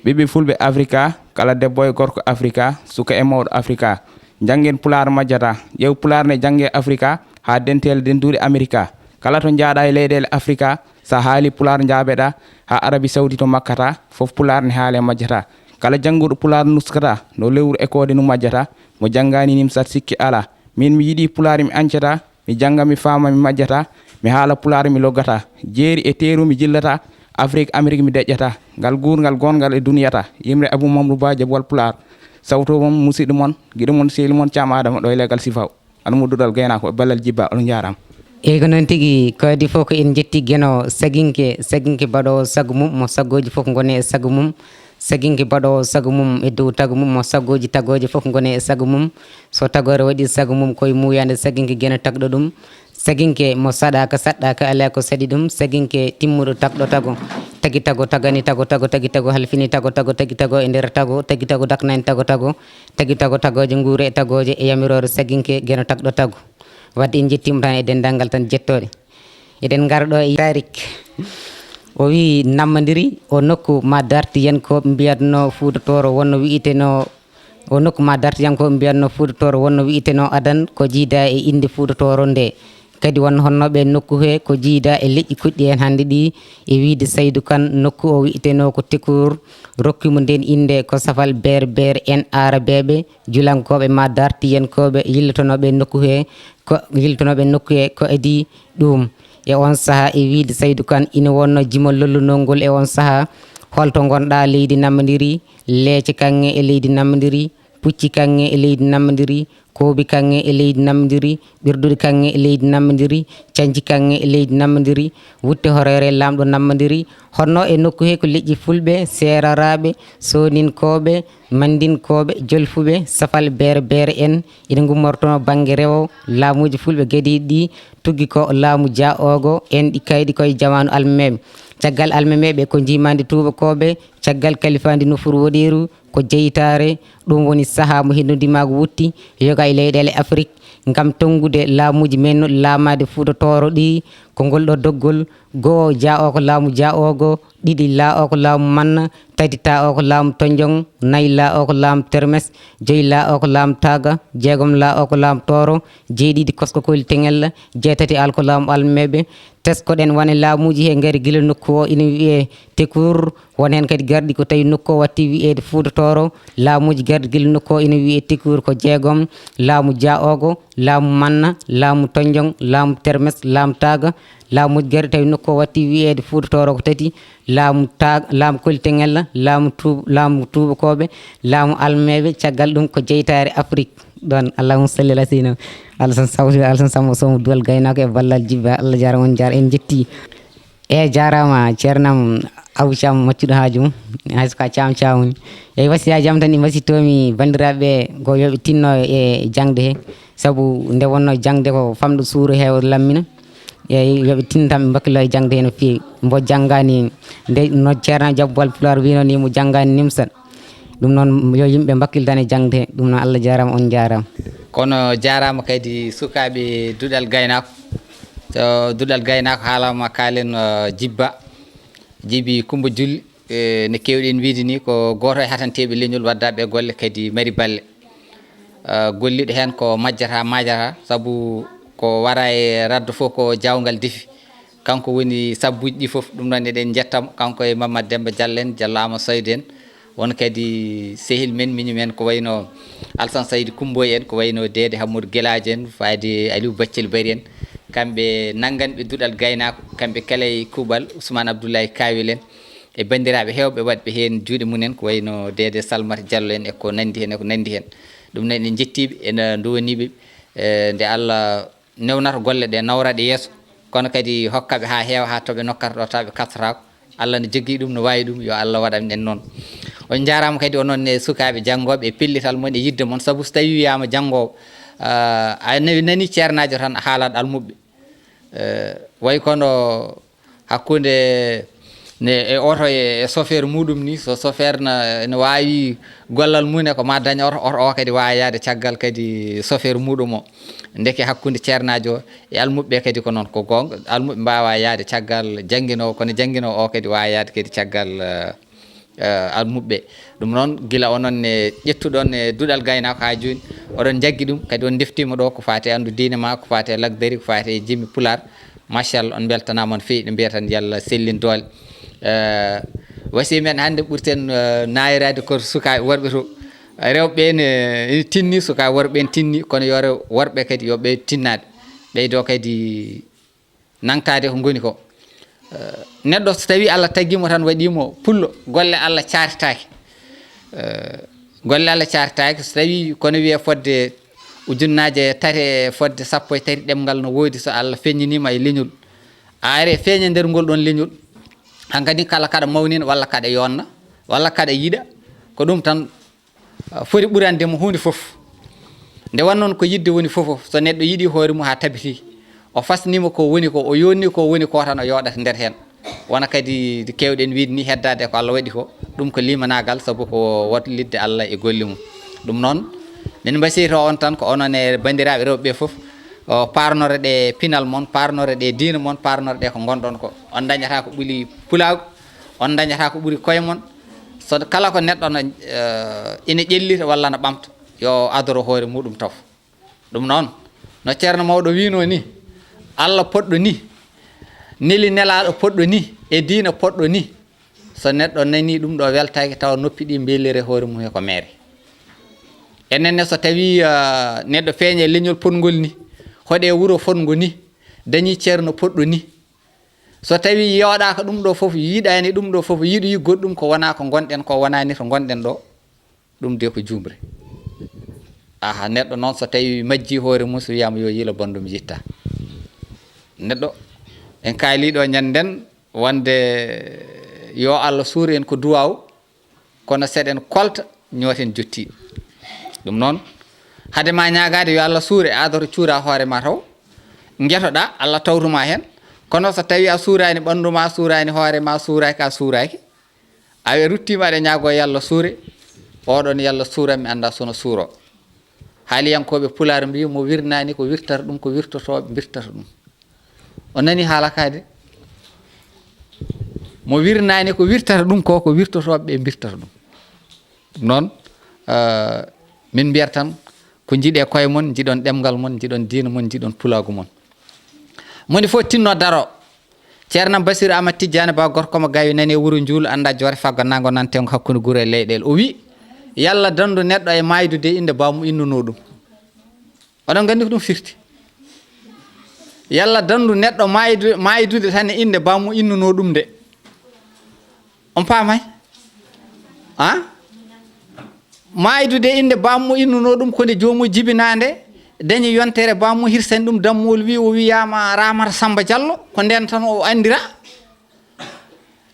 Ɓiɓɓe fulɓe Afrika, kala debbo e gorko Afrika, suka e mawɗo Afrika. Janngen pulaar majjata, ƴeew pulaar ne jannge Afrika, haa dentel dentuɗe Amerika. Kala to njaaɗa e leyɗeele Afrika, sa haali pulaar njaabeɗa, haa Arabi Saudi to makkata, fof pulaar ne haale majjata. Kala jannguɗo pulaar nuskata, no lewru e koode no majjata, mo janngaani nim sat sikki ala. Min mi yiɗi pulaar mi ancata, mi jannga, mi faama, mi majjata, mi haala pulaar, mi loggata. Jeeri e teeru, mi jillata. Afrik, Amerik, mi deƴƴata. Ngal guurngal gonngal e duniyata. Yimre Abou Mamadou Ba, Jabwal Pulaar. Sawto mon, musidɗo mon, giɗo mon, sehil mon, Caam Adama, ɗo e leggal Sifaw. Almuudo duɗal gaynaako e ballal jibba, on njaaraama. Eyi, ko noon tigi, ko adii fof ko en njetti Geno Saginke, Saginke baɗoowo sago mum, mo sagooji fof ngone e sago mum. Saginke baɗoowo sago mum e dow tago mum, mo sagooji tagooje fof ngone e sago mum. So tagoore waɗi sago mum, ko e muuyaande Saginke Geno tagɗo ɗum. Saginke mo saɗaaka, saɗɗaaka, alaa ko saɗi ɗum. Saginke timmuɗo tagɗo tago. Tagi tago, tagani tago, tago, tagi tago, halfini tago, tago, tagi tago e nder tago, tagi tago daknani tago, tago, tagi tago, tagooje nguure e tagooje e yamiroore Saginke Geno tagɗo tago. Wadde en njettiima tan e denndaangal tan jettooɗe. Eɗen ngara ɗo e Tarik. O wii Nammandiri, o nokku ma dartiyankooɓe mbiyatno Fuuta Tooro wonno wi'eteno, o nokku ma dartiyankooɓe mbiyatno Fuuta Tooro wonno wi'eteno Adan, ko jiida e innde Fuuta Tooro nde. Kadi won honnooɓe e nokku he ko jiida e leƴƴi kuɗɗi heen hannde ɗi, e wiyde Saydu Kan, nokku o wi'eteno ko Tekur, rokki mo ndeen innde ko safal beere beere en aarabeeɓe, julankooɓe ma dartiyankooɓe yillotonooɓe e nokku he, ko yillotonooɓe e nokku he ko adii ɗum. E oon sahaa, e wiyde Saydu Kan, ina wonnoo jimol lollunol ngol e oon sahaa. Holto ngonɗaa leydi Nammandiri, leece kaŋŋe e leydi Nammandiri, pucci kaŋŋe e leydi Nammandiri, koobi kaŋŋe e leydi Nammandiri, ɓirduɗi kaŋŋe e leydi Nammandiri, canci kaŋŋe e leydi Nammandiri, wutte horeere laamɗo Nammandiri. Honno e nokku he ko leƴƴi fulɓe, seeraraaɓe, sooninkooɓe, mandinkooɓe, jolfuɓe, safal beere beere en, ina ngummortonoo bannge rewo, laamuuji fulɓe gadiiɗi ɗi, tuggi ko laamu Dia Ogo, en ɗi kayɗi koye jamaanu almameeɓe. Caggal almameeɓe ko njiimaandi tuubakooɓe, caggal kalifaandi Nofuru Woɗeeru ko jeytaare, ɗum woni sahaa mo hendu ndimaagu wutti, yoga e leyɗeele Afrik, ngam tonngude laamuuji men laamaade Fuuta Tooro ɗi, Ko ngol ɗo doggol: go'o, ja o ko laamu ja ogo, ɗiɗi, la o ko laamu manna, tati, ta o ko laamu tonjoŋ, nayi, la o ko laamu termes, joyi, la o ko laamu taaga, jeegom, la o ko laamu tooro, jeeɗiɗi, kosko koli teŋel, jeetati, al ko laamu almeeɓe. Teskoɗen wane laamuuji he ngari gila nokku o ina wiyee Tekur, won heen kadi garɗi ko tawi nokku o watti wiyeede Fuuta Tooro. Laamuuji garɗi gila nokku o ina wiyee Tekur ko jeegom: laamu ja ogo, laamu manna, laamu tonjoŋ, laamu termes, laamu taaga. Laamuuji garɗi tawi nokku o watti wiyeede Fuuta Tooro ko tati: laamu ta-, laamu Koliteŋella, laamu tu-, laamu Tuubakooɓe, laamu Almeeɓe, caggal ɗum ko jeytaare Afrik. Ɗoon, allahumma salli ala seydina Alasan Sawtu, Alasan Sambo Sow, Duwal Gaynaako e ballal Jibba. Allah jaaraama, on njaar, en njetti. Eeyi, jaaraama, ceernam Abou Thiam, maccuɗo haaju mum, hay so ko a Thiam Thiam woni. Eeyi, wasiyaaji am tan ɗi mbasiytoo-mi banndiraaɓe ɓe, ko yo ɓe tinno e jaŋde he, sabu nde wonnoo jaŋde ko famɗo suuɗo heewa lammina. Eeyi, yo ɓe tinno tan ɓe mbakkiloo e jaŋde he no feewi. Mbo janngaani, nde no ceernam Jabbal Pulaar wiynoo ni, mo janngaani nimsat. Ɗum noon, yo yimɓe mbakkil tan e jaŋde he. Ɗum noon, Allah jaaraama, on njaaraama. Kono jaaraama kadi sukaaɓe Duɗal Gaynaako. So Duɗal Gaynaako haalaama, kaalen, eh, Jibba, Jibi Kumba Julli, eh, no keewɗen wiyde ni, ko gooto e hatanteeɓe leñol, waddaaɓe golle, kadi mari balle. Eh, golliiɗo heen ko majjata, maajata, sabu ko wara e raddo fof ko jaawngal defi. Kanko woni sabbuuji ɗi fof. Ɗum noon, eɗen njetta mo, kanko e Mamad Demmba Diallo en, Diallo Amadou Saydou en, won kadi sehil men, miñum en, ko wayno Alsan Saydi Kumboy en, ko wayno Deede Hammadou Gelaajo en, faade Aliou Baccel Bari en. Kamɓe nannganɓe Duɗal Gaynaako, kamɓe kala e kuuɓal Ousmane Abdoulaye Kawel en, e banndiraaɓe heewɓe waɗɓe heen juuɗe mum en, ko wayno Deede Salmata Diallo en, e ko nanndi heen, e ko nanndi heen. Ɗum noon, en njettii ɓe, en nduwanii ɓe, eh, nde Allah newnata golle ɗe, nawra ɗe yeeso, kono kadi hokka ɓe haa heewa, haa to ɓe nokkata ɗo, tawa ɓe kattataako. Allah no jogii ɗum, no waawi ɗum, yo Allah waɗan en noon. On njaaraama kadi onon e sukaaɓe janngooɓe e pellital mon e yiɗde mon, sabu so tawii wiyaama janngoowo, ah, a nani, nani ceernaajo tan, a haalat almuɓɓe. Eh, way kono hakkunde ne e oto e, e chauffeur muɗum ni, so chauffeur na, ene waawi gollal mum e ko ma dañ oto, oto o kadi waawa yahde caggal kadi chauffeur muɗum o. Ndeke hakkunde ceernaajo o e almuɓɓe kadi ko noon, ko goonga, almuɓɓe mbaawa yahde caggal jannginoowo, kono jannginoowo o kadi waawa yahde kadi caggal, eh, eh, almuɓɓe. Ɗum noon, gila onon ne ƴettuɗon e Duɗal Gaynaako haa jooni, oɗon njaggi ɗum, kadi on ndeftiima ɗo ko faati e anndu diine ma, ko faati e lakdari, ko faati e jimi pulaar. Machallah, on mbeltanaama no feewi, ɗo mbiya tan yo Allah sellin doole. Eh, wasi men hannde ɓurten, eh, naayiraade ko sukaaɓe worɓe to. Rewɓe ne, ene tinni, sukaaɓe worɓe ne tinni, kono yo rew-, worɓe kadi yo ɓe tinnaaɓe. Ɓeydo kadi nangtaade ko ngoni ko. Eh, neɗɗo so tawii Allah tagii mo tan, waɗii mo pullo, golle Allah caartaaki. Eh, golle Allah caartaaki, so tawii kono wiyee fodde ujunnaaje tati e fodde sappo e tati ɗemngal no woodi, so Allah feññinii ma e leñol. A ari feeña nder ngol ɗoon leñol. Hankadi kala kaɗa mawnina walla kaɗa yonna, walla kaɗa yiɗa, ko ɗum tan, ah, foti ɓurande mo huunde fof. Nde won noon ko yiɗde woni fof, so neɗɗo yiɗi hoore mum haa tabiti, o fasnima ko woni ko, o yonni ko woni ko tan o yooɗata nder heen. Wona kadi nde keewɗen wiyde ni heddaade ko Allah waɗi ko, ɗum ko limanaagal, sabu ko wallitde Allah e golle mum. Ɗum noon, min mbasiyto on tan ko onon e banndiraaɓe rewɓe ɓe fof, o, paarnore ɗe pinal mon, paarnore ɗe diina mon, paarnore ɗe ko ngonɗon ko. On dañata ko ɓuri pulaagu, on dañata ko ɓuri koye mon. So kala ko neɗɗo no, eh, ina ƴellita walla no ɓamta, yo adoro hoore muɗum taw. Ɗum noon, no ceerno mawɗo wiinoo ni, Allah poɗɗo ni, neli nelaaɗo poɗɗo ni, e diina poɗɗo ni, so neɗɗo nanii ɗum ɗo weltaaki, tawa noppi ɗi mbeelire hoore mum he ko meere. Enen ne, so tawii, ah, neɗɗo feeña e leñol potngol ni, hoɗe wuro fotngo ni, dañii ceerno poɗɗo ni, so tawii yooɗaaka ɗum ɗo fof, yiɗaani ɗum ɗo fof, yiɗoyi goɗɗum ko wonaa ko ngonɗen ko, wonaani to ngonɗen ɗo, ɗum de ko juumre. Aha, neɗɗo noon so tawii majjii hoore mum, so wiyaama yo yila bonɗum yitta. Neɗɗo, en kaalii ɗo ñannden wonde yo Allah suur en ko duwaaw, kono seɗen kolta, ñooten jottiiɗo. Ɗum noon, hade ma ñaagaade yo Allah suure, adoto cuura hoore ma taw, ngetoɗaa, Allah tawtuma heen. Kono so tawii a suuraani ɓanndu ma, suuraani hoore ma, suuraaki, a suuraaki, a ruttiima aɗa ñaagoo yo Allah suure, oɗon yo Allah suura, mi anndaa so no suuro. Haaliyankooɓe pulaar mbiyi mo wirnaani ko wirtata ɗum, ko wirtotooɓe mbirtata ɗum. O nani haala ka de. Mo wirnaani ko wirtata ɗum ko, ko wirtotooɓe ɓe mbirtata ɗum. Ɗum noon, eh, min mbiyata tan ko njiɗee koye mon, njiɗon ɗemngal mon, njiɗon diina mon, njiɗon pulaagu mon. Moni fof tinno daro. Ceerno Basiru Amat Tijjaani Ba gorko mo Gayo nani e wuro Njuulu, annda joore faggo nango nantengo hakkunde gure e leyɗeele. O wi, "Yalla dandu neɗɗo e maaydude e innde bammo innuno ɗum." Oɗon nganndi ko ɗum firti? Yalla dandu neɗɗo maaydu-, maaydude tan e innde bammo innuno ɗum de. On paamay? Ha? Maaydude e innde bammo innuno ɗum, ko nde joomum jibinaande, dañi yontere bammo, hirsani ɗum dammuwol, wi o wiyaama Ramata Samba Diallo, ko ndeen tan o anndira.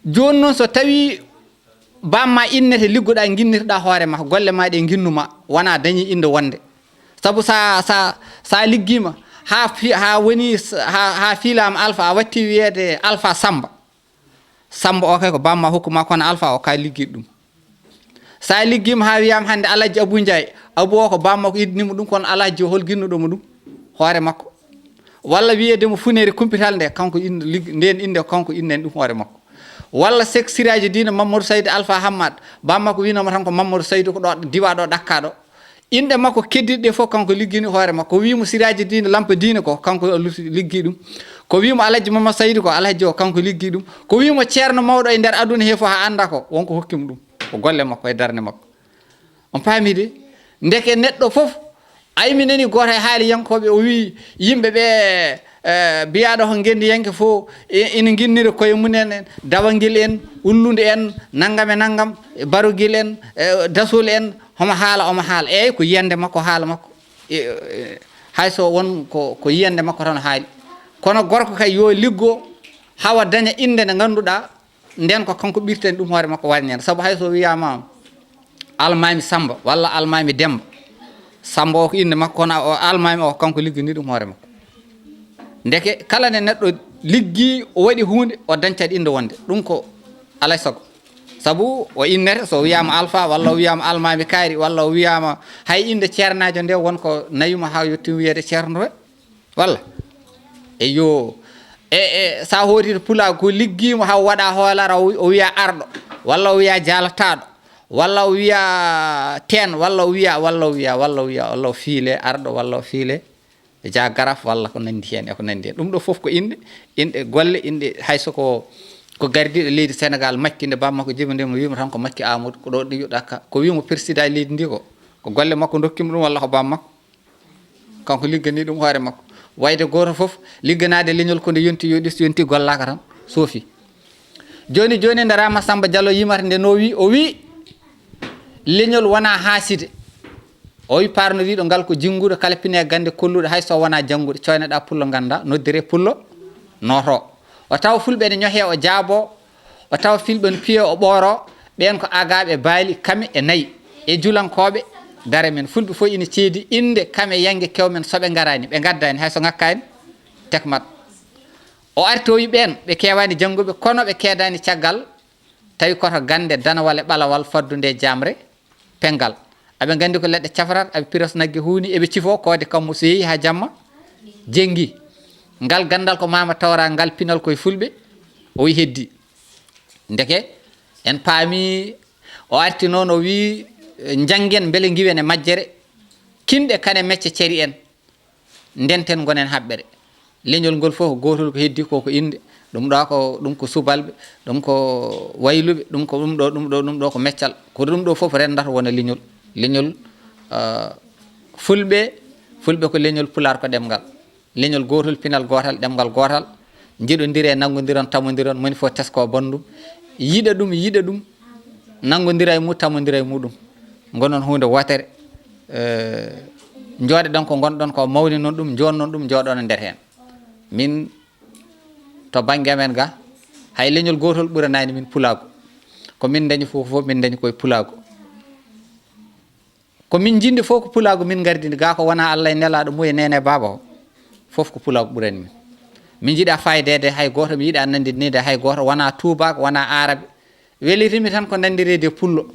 Jooni noon so tawi bamma innete, liggoɗaa, ginnirɗaa hoore ma, golle ma ɗe nginnuma, wona dañi innde wonde. Sabu sa, sa, sa liggima, ha fi-, ha woni s-, ha, ha fiilaama Alfa, a watti wiyeede Alfa Samba. Samba o kay ko bamma hokkuma, kono Alfa o ka liggiɗo ɗum. Sa liggima ha wiyama hannde Alhaji Abou Ndiaye, Abou o ko bamma ko iddinimo ɗum, kono Alhaji o hol ginnuɗo mo ɗum? Hoore makko. Walla wiyeede mo Funeri Kumpital nde, kanko inde, lig-, nden innde kanko innani ɗum hoore makko. Walla Seek Siraaji Diine Mamadou Saydi Alfa Hammad, bamma ko winoma tan ko Mamadou Saydi, ko ɗo diwa ɗo ɗakka ɗo. Inɗe makko keddiɗe ɗe fof kanko liggini hoore makko. Ko wimo Siraaji Diine Lampa Diine ko kanko lutti-, liggi ɗum. Ko wimo Alhaji Mamadou Saydi ko Alhaji o kanko liggi ɗum. Ko wimo ceerno mawɗo e nder aduna he fof ha annda ko, wonko hokkimo ɗum. Ko golle makko e darnde makko. On paami de? Ndeke neɗɗo fof, ay, mi nani gooto e haaliyankooɓe, o wii yimɓe ɓe, eh, biyaaɗo ko ngenndiyanke fof, e-, ina nginnira koye mum en, en, dawangel en, ullude en, nanngam e nanngam, e barogel en, e dasol en, homo haala, omo haala. Eey, ko yiyannde makko, haala makko. E, e, hay so won ko, ko yiyannde makko tan o haali. Kono gorko kay yo liggo, hawa daña innde nde ngannduɗaa, nden ko kanko ɓirtani ɗum hoore makko, warñere. Sabu hay so wiyaama Almaami Samba walla Almaami Demba, Samba o ko innde makko, kono o Almaami o ko kanko liggini ɗum hoore makko. Ndeke kala nde neɗɗo liggi, o waɗi huunde, o dañcat innde wonde. Ɗum ko alay sago. Sabu o innete, so wiyaama Alfa, walla o wiyaama Almaami Kaari, walla o wiyaama hay innde ceernaajo nde, won ko nayuma haa yettin wiyeede Ceerno Touré. Walla? Eyo. E, e, sa hootiri pulaagu ko liggiima haa waɗa hoolara, o wi-, o wiya arɗo, walla o wiya jaalataaɗo, walla o wiya teen, walla o wiya, walla o wiya, walla o wiya, walla o fiile arɗo, walla o fiile jaagaraf, walla ko nanndi heen e ko nanndi heen. Ɗum ɗo fof ko inɗe, inɗe golle, inɗe hay so ko, ko gardiiɗo leydi Senegaal, Makki, nde bammakko jibindiima, wiima tan ko Makki Amadou, ko ɗo ɗi yuɗɗa ka. Ko wiimo président leydi ndi ko, ko golle makko ndokkimo ɗum walla ko bammakko? Kanko liggani ɗum hoore makko. Wayde gooto fof ligganaade leñol ko nde yonti yo ɗis yonti gollaaka tan, soofi. Jooni, jooni nde Rama Samba Diallo yimata nde no wi, o wi leñol wona haaside. O wi parno wiɗo ngal ko jinnguɗo kala pine gannde kolluɗo hay so wona jannguɗo. Coyneɗa pullo ngannda, noddire pullo nooto. O tawa fulɓe ne ñohe o jaabo, o tawa filɓe no piye o ɓooro, ɓeen ko agaaɓe baali kame e nayi, e julankooɓe dare men. Fulɓe fof ina ceedi innde kame yannge kew men, so ɓe ngaraani, ɓe ngaddaani, hay so ŋakkaani, tekmat. O artoyi ɓeen, ɓe keewaani jannguɓe, kono ɓe keedaani caggal, tawi koto gannde danawal e ɓalawal faddunde e jaamre, penngal. Aɓe nganndi ko leɗɗe cafrat, aɓe piros nagge huuni, eɓe cifo koode kammu so yehi haa jamma jenngi. Ngal ganndal ko Maama Tawra, ngal pinal koye fulɓe, o wi heddi. Ndeke en paami, o arti noon o wi, eh, njanngen mbele ngiwen e majjere, kinɗe kane mecce ceri en. Ndenten, ngonen haɓɓere. Leñol ngol fof, gootol ko heddi ko, ko innde. Ɗum ɗo ko, ɗum ko subalɓe, ɗum ko wayluɓe, ɗum ko ɗum ɗo, ɗum ɗo, ɗum ɗo ko meccal. Ko ɗum ɗo fof renndata wona leñol. Leñol, ah, fulɓe, fulɓe ko leñol, pulaar ko ɗemngal. Leñol gootol, pinal gootal, ɗemngal gootal. Njiɗondiree, nanngondiron, tamondiron, moni fof tesko banndum. Yiɗa ɗum, yiɗa ɗum. Nanngondira e mum, tammondira e muɗum, ngonon huunde wootere. Eh, njooɗeɗon ko ngonɗon ko, mawninon ɗum, njoonnon ɗum, njooɗon e nder heen. Min, to bannge amen ga, hay leñol gootol ɓuranaani min pulaagu. Ko min ndañi fof, fof min ndañi koye pulaagu. Ko min njiɗi fof ko pulaagu, min ngardini ga ko wona Allah e nelaaɗo mum e neene e baaba o. Fof ko pulaagu ɓurani min. Min njiɗa faydeede hay gooto, mi yiɗa nanndinede hay gooto, wona tuubaako, wona aarabe. Welirimi tan ko nanndireede e pullo.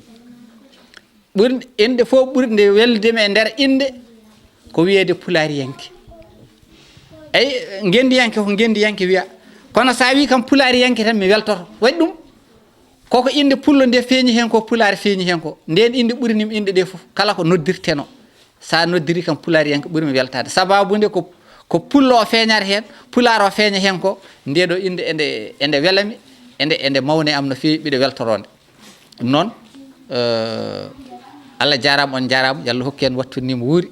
Ɓurɗe, innde fof ɓurɗe weldeemi e nder innde ko wiyeede pulaariyanke. Eyi, ngenndiyanke ko ngenndiyanke wiya. Kono so a wii kam pulaariyanke tan, mi weltoto. Waɗi ɗum, koko innde pullo nde feeñi heen ko, pulaar feeñi heen ko. Ndeen innde ɓuri nim inɗe ɗe fof, kala ko noddirteno. So a noddiri kam pulaariyanke ɓuri mi weltaade. Sababu nde ko, ko pullo o feeñata heen, pulaar o feeña heen ko, nde ɗo innde ende, ende welami, ende, ende mawni am no feewi, mbiɗo weltoronde. Ɗum noon, eh, Allah jaaraama, on jaaraama, yo Allah hokku en wattu ni mo wuuri.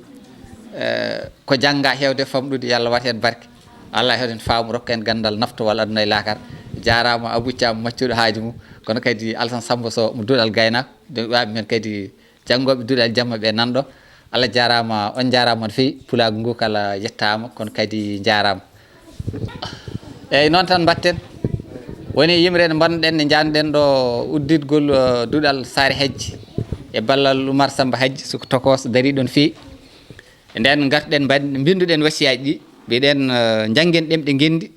Eh, ko jannga heewde famɗude, yo Allah wat heen barke. Allah hewden faamu, rokka en ganndal, naftowal aduna e laakar. Jaaraama Abou Thiam, maccuɗo haaju mum, kono kadi Alassane Samba Sow mo Duɗal Gaynaako, de waɓi men kadi janngooɓe Duɗal Jamma ɓe nanɗo. Allah jaaraama, on jaaraama no feewi. Pulaagu ngu kala yettaama, kono kadi jaaraama. Eyyi, noon tan mbatten. Woni yimre nde mbannoɗen, nde njaanoɗen ɗo udditgol, eh, Duɗal Saare Hajji e ballal Oumar Samba Hajji, suko tokos dariɗon fii. E nden ngartuɗen mbaɗ-, mbinduɗen wasiyaaji ɗi, mbiɗen, eh, njanngen ɗemɗe ngenndi.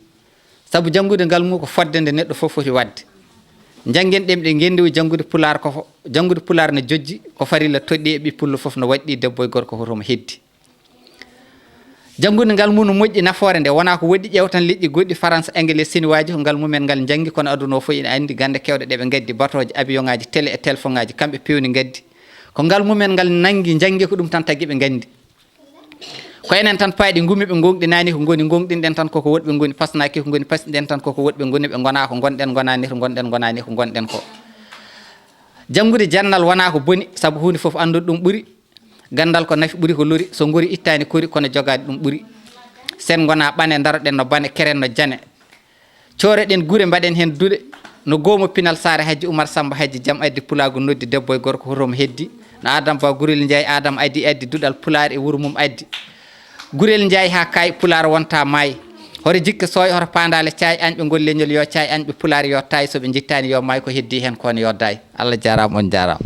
Sabu janngude ngal mum ko fodde nde neɗɗo fof foti waɗde. Njanngen ɗemɗe ngenndi, o janngude pulaar ko fo-, janngude pulaar ne jojji, ko farilla toɗɗi e ɓiy pullo fof no waɗɗi, debbo e gorko hoto mo heddi. Janngude ngal mum no moƴƴi, nafoore nde wonaa ko woɗɗi ƴeewtan leƴƴi goɗɗi, Faransa, Engele, Siniwaaji, ko ngal mumen ngal njanngi, kono aduna o fof ina anndi gannde keewɗe ɗe ɓe ngaddi, batooje, abiyoŋaaji, tele e telefoŋaaji, kamɓe pewni ngaddi. Ko ngal mumen ngal nanngi, njanngi, ko ɗum tan tagi ɓe nganndi. Ko enen tan paaɗi ngumi ɓe ngonɗinaani ko ngoni, ngonɗinɗen tan koko woɗɓe ngoni, pasnaaki ko ngoni, pasɗinɗen tan koko woɗɓe ngoni, ɓe ngonaa ko ngonɗen, ngonaani ko ngonɗen, ngonaani ko ngonɗen ko. Janngude jannal wonaa ko boni, sabu huunde fof anndude ɗum ɓuri. Ganndal ko nafi ɓuri ko lori, so ngori ittaani kori, kono jogaade ɗum ɓuri. Sen ngonaa ɓane, ndaroɗen no bane, keren no jane. Cooreɗen gure, mbaɗen heen duɗe. No goomo pinal Saare Hajji Umar Samba Hajji, jam addi pulaagu noddi debbo e gorko, hoto mo heddi. No Adama Ba Gurel Njaay, Adama addi, addi duɗal pulaar e wuro mum addi. Gurel Njaay haa kaay pulaar wonta maay. Hoto jikke sooy, hoto paandaale caay, añɓe ngol leñol yo caay, añɓe pulaar yo taay, so ɓe njittaani yo maay, ko heddi heen koon yo daay. Allah jaaraama, on jaaraama.